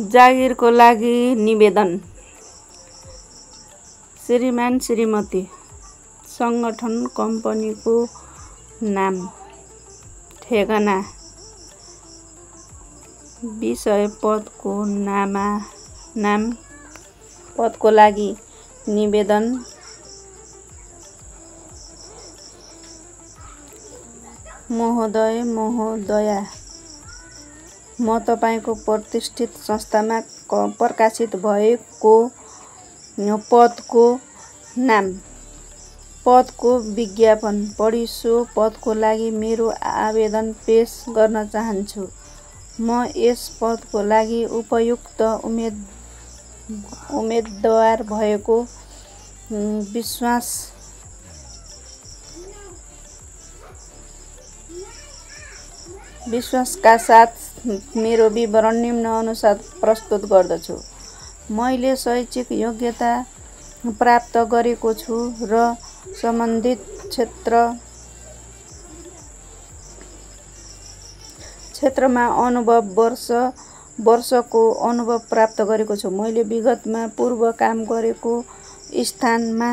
जागिरको लागि निवेदन। श्रीमान श्रीमती, संगठन कम्पनीको नाम, ठेगाना, विषय पदको नाम, पदको लागि निवेदन। महोदय महोदया, म तपाईको प्रतिष्ठित संस्थामा प्रकाशित भएको पदको नाम, पदको विज्ञापन पढी सो पदको लागि मेरो आवेदन पेश गर्न चाहन्छु। म यस पदको लागि उपयुक्त उम्मेदवार भएको विश्वासका साथ मेरो विवरण निम्न अनुसार प्रस्तुत गर्दछु। मैले शैक्षिक योग्यता प्राप्त गरेको छु र सम्बन्धित क्षेत्रमा वर्षको अनुभव प्राप्त गरेको छु। मैले विगतमा पूर्व काम गरेको स्थानमा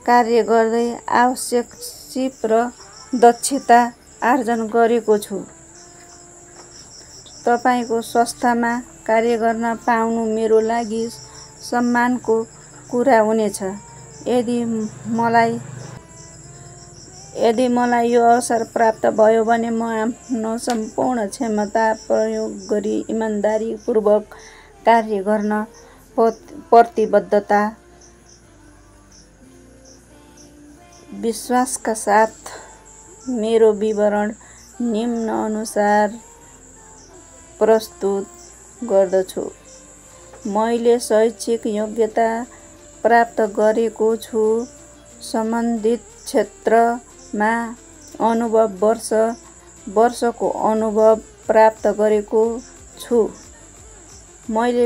कार्य गर्दै आवश्यक सिप र दक्षता आर्जन गरेको छु। तपाईको संस्थामा कार्य गर्न पाउनु मेरो लागि सम्मानको कुरा हुनेछ। यदि मलाई यो अवसर प्राप्त भयो भने म आफ्नो सम्पूर्ण क्षमता प्रयोग गरी इमानदारीपूर्वक कार्य गर्न प्रतिबद्धता, विश्वासका साथ मेरो विवरण निम्न अनुसार प्रस्तुत गर्दछु। मैले शैक्षिक योग्यता प्राप्त गरेको छु, सम्बन्धित क्षेत्रमा अनुभव वर्षको अनुभव प्राप्त गरेको छु। मैले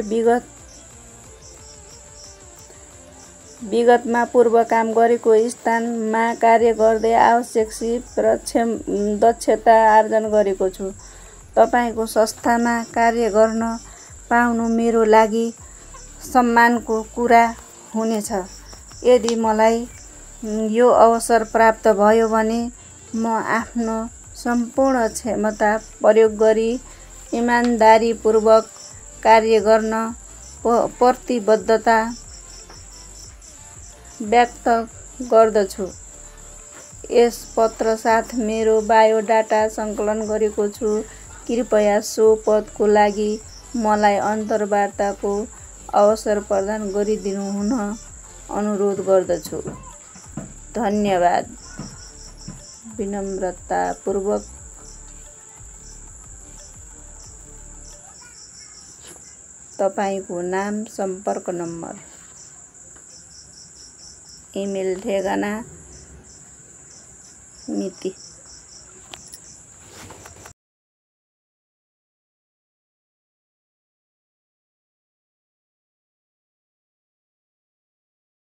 विगतमा पूर्व काम गरेको स्थानमा कार्य गर्दै आवश्यक सिप र दक्षता आर्जन गरेको छु। तपाईको संस्थामा कार्य गर्न पाउनु मेरो लागि सम्मानको कुरा हुनेछ। यदि मलाई यो अवसर प्राप्त भयो भने म आफ्नो सम्पूर्ण क्षमता प्रयोग गरी इमानदारीपूर्वक कार्य गर्न प्रतिबद्धता व्यक्त गर्दछु। यस पत्र साथ मेरो बायोडाटा सङ्कलन गरेको छु। कृपया सो पदको लागि मलाई अन्तर्वार्ताको अवसर प्रदान गरिदिनु हुन अनुरोध गर्दछु। धन्यवाद। विनम्रतापूर्वक, तपाईको नाम, सम्पर्क नम्बर, इमेल ठेगाना, मिति।